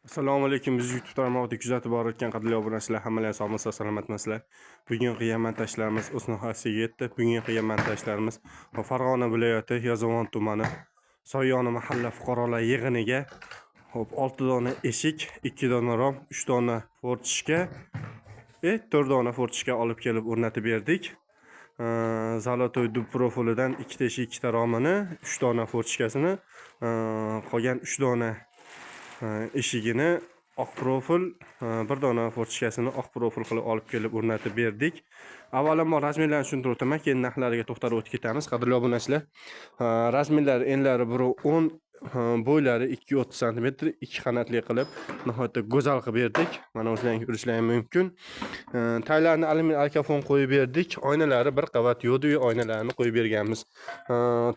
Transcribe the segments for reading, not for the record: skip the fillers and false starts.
Assalomu alaykum, biz YouTube tarmog'ida kuzatib borayotgan qadrli obunachilar, hammalar sog'misizlar, salomatmisizlar? Bugun qilgan montajlarimiz o'z nihoyasiga yetdi. Bugun qilgan montajlarimiz Farg'ona viloyati Yozuvon tumani Soyoni mahalla fuqarolar yig'iniga hop 6 dona eshik, 2 dona rom, 3 dona fortichka, 4 dona fortichka olib kelib o'rnatib berdik. Zolotoy dub profilidan 2 ta eshik, 2 ta romini, 3 dona fortichkasini, qolgan 3 dona eshigini oq profil, bir dona fortichkasini oq profil qilib olib kelib o'rnatib berdik. Avvalambor razmerlarni tushuntirib o'taman, keyin narxlariga to'xtalib o'tib ketamiz. Qadrli obunachilar, razmerlari enlari 1.10, bo'ylari 2.30 sm, ikki qanotli qilib nihoyatda go'zal qilib berdik. Mana o'zlaring ko'rishlaring mumkin. Taylarini alyumin arkafon qo'yib berdik. Oynalari bir qavat yo'di oynalarni qo'yib berganmiz.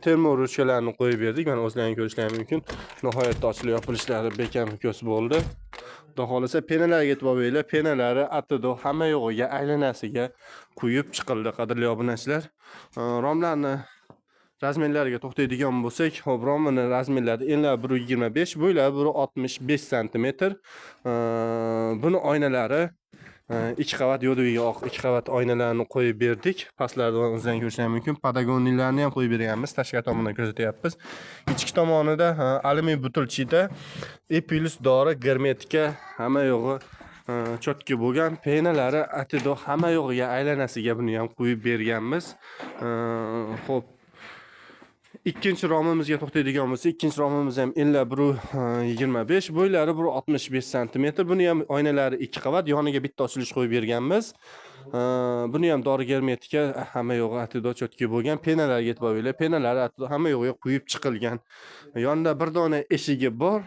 Termo ruchkalarni qo'yib berdik. Mana o'zlaring ko'rishlaring mumkin. Nihoyatda ochilib yopilishlari bekam ko'z bo'ldi. Xudo xohlasa penalarga e'tibor beringlar. Penalari atido hamma yo'g'iga aylanasiga quyib chiqildi, qadrli obunachilar. Romlarni razmerlariga to'xtaydigan bo'lsak, hop, romini razmerlari enlari 1.25, bo'ylari 1.65 sm. Buni oynalari ikki qavat yo'diga oq ikki qavat oynalarni qo'yib berdik. Pastlarida o'zlaring ko'rishlaring mumkin. Padagoniylarni ham qo'yib berganmiz. Tashqari tomonidan ko'rsatyapmiz. Ichki tomonida alyumin butilchida E plus dori germetika hamma yo'g'i chotki bo'lgan. Penalari atido hamma yo'g'iga aylanasiga buni ham qo'yib berganmiz. Xo'p, ikkinchi romimizga to'xtaydigan bo'lsak, ikkinchi romimiz ham enlar 1.25, bo'ylari 1.65 sm. Buni ham oynalari ikki qavat, yoniga bitta ochilish qo'yib berganmiz. Buni ham dori germetika hamma yo'g'i atido chotki bo'lgan. Penalarga e'tibor beringlar. Penalari atido hamma yo'g'iga quyib chiqilgan. Yonida bir dona eshigi bor.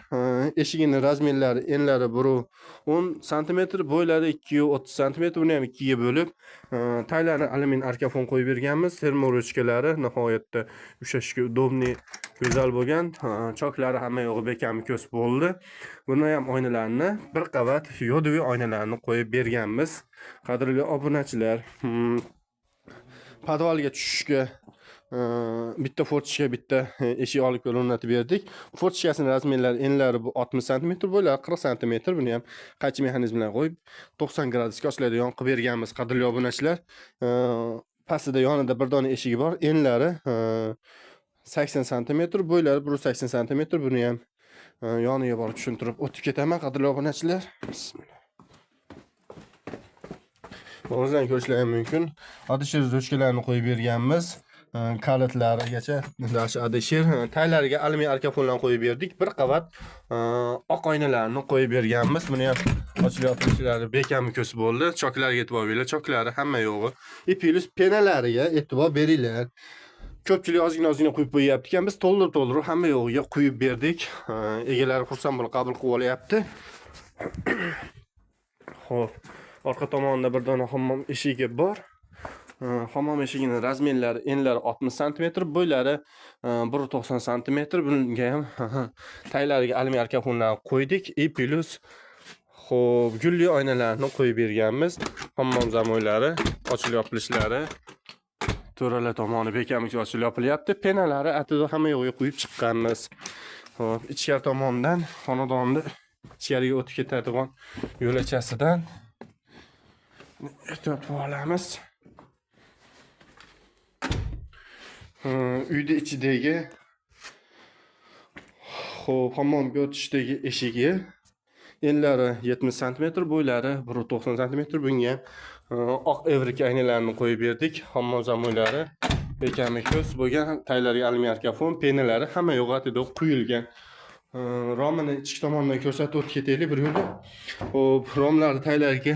Eshigini razmerlari enlari 1.10 sm, bo'ylari 2.30 sm. Buni ham ikkiga bo'lib, taylarini alyumin arkafon qo'yib berganmiz. Termo ruchkalari nihoyatda ushlashga удобный, go'zal bo'lgan. Choklari hamma yo'g'i bekam ko'z bo'ldi. Buni ham oynalarini bir qavat yoduviy oynalarni qo'yib berganmiz. Qadrli obunachilar, podvalga tushishga bitta fortichka, bitta eshik olib kelib o'rnatib berdik. Fortichkasini razmerlari enlari bu 60 sm, bo'ylari 40 sm. Buni ham qaychi mexanizm bilan qo'yib 90 gradusga ochiladigan qilib berganmiz, qadrli obunachilar. Pastida yonida bir dona eshigi bor. Enlari 80 sm, bo'ylari 180 sm. Buni ham yoniga borib tushuntirib o'tib ketaman, qadrli obunachilar. Bismillah. O'zlaring ko'rishlaring mumkin. Adishir ruchkalarni qo'yib berganmiz. Kalitlarigacha dashi Adishir taylariga alyumin arkafonlarni qo'yib berdik. Bir qavat oq oynalarni qo'yib berganmiz. Buni ham ochilib yopilishlari bekam ko'z bo'ldi. Choklariga e'tibor beringlar. Choklari hamma yo'g'i. E plus penalariga e'tibor beringlar. Ko'pchilik ozgina ozgina quyib qo'yyapti ekan. Biz to'ldirib to'ldirib hamma yo'g'iga quyib berdik. Egalari xursand bo'lib qabul qilib olyapti. Xo'p, orqa tomonida bir dona hammom eshigi bor. Hammom eshigini razmerlari enlari 60 sm, bo'ylari 1.90 sm. Bunga ham taylariga alyumin arkafonlarni qo'ydik. E plus xo'p, gulli oynalarni qo'yib berganmiz. Hammom zamoylari ochilib yopilishlari to'ralar tomoni bekamlik ochilib yopilyapti. Penalari atida hamma yo'g'iga quyib chiqqanmiz. Xo'p, ichkari tomondan xonadonni ichkariga o'tib ketadigan yo'lachasidan ehtiyot bo'lib olamiz. Uyni ichidagi xo'p, hammomga o'tishdagi eshigi enlari 70 sm, bo'ylari 1.90 sm. Bunga ham oq evrik aynalarni qo'yib berdik. Hammom zamoylari bekami ko'z bo'lgan, taylariga alyumin arkafon, penalari hamma yo'g'i atida quyilgan. Romini ichki tomonidan ko'rsatib o'tib ketaylik bir yo'lda. Xo'p, romlarni taylariga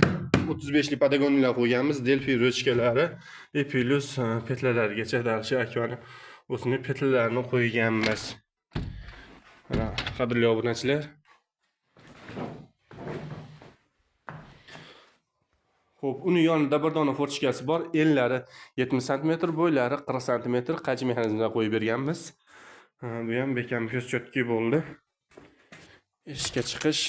35 lik padagonlar qo'yganmiz. Delphi ruchkalari e plus petlalarigacha dalshi akvani o'zini petlalarini qo'yganmiz. Mana qadrli obunachilar. Xo'p, uni yonida bir dona fortichkasi bor. Enlari 70 sm, bo'ylari 40 sm. Qaychi mexanizmida qo'yib berganmiz. Bu ham bekam ko'z chotki bo'ldi. Eshikka chiqish.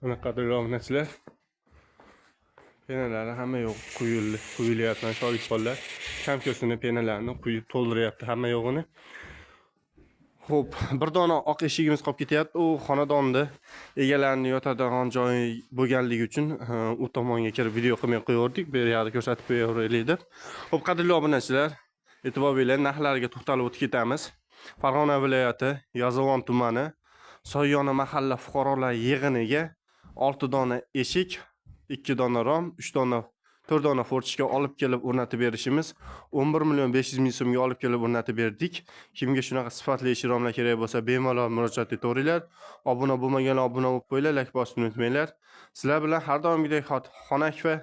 Mana qadrli obunachilar. Penalari hamma yo'q quyildi, quyilyapti. Mana shogird bolalar kam-ko'stini penalarni quyib to'ldiryapti hamma yo'g'ini. Xo'p, bir dona oq eshigimiz qolib ketyapti. U xonadonni egalarini yotadigan joyi bo'lganligi uchun u tomonga kirib video qilmay qo'yaverdik. Bu yoqda ko'rsatib qo'yaveraylik deb. Xo'p, qadrli obunachilar, e'tibor beringlar, narxlarga to'xtalib o'tib ketamiz. Farg'ona viloyati Yozyovon tumani Soyyona mahalla fuqarolar yig'iniga 6 dona eshik, 2 dona rom, 3 dona, 4 dona fortichka olib kelib o'rnatib berishimiz 11 million 500 ming so'mga olib kelib o'rnatib berdik. Kimga shunaqa sifatli eshik romlar kerak bo'lsa, bemalol murojaat etaveringlar. Obuna bo'lmaganlar obuna bo'lib qo'yinglar, layk bosishni unutmanglar. Sizlar bilan har doimgidek Xonak va